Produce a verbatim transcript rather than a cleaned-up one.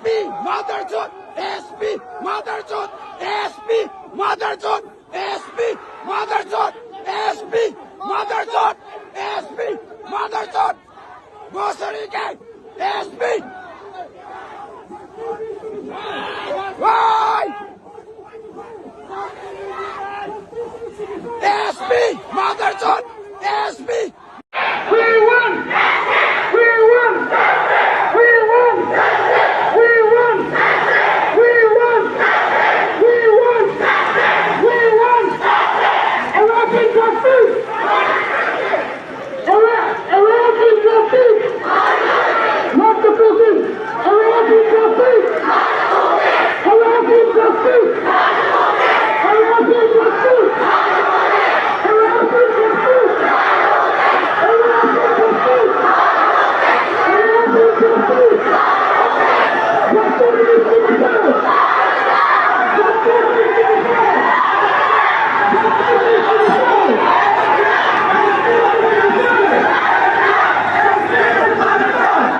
SP motherchode, SP motherchode, SP motherchode, SP motherchode, SP motherchode, SP motherchode. Bosori ke SP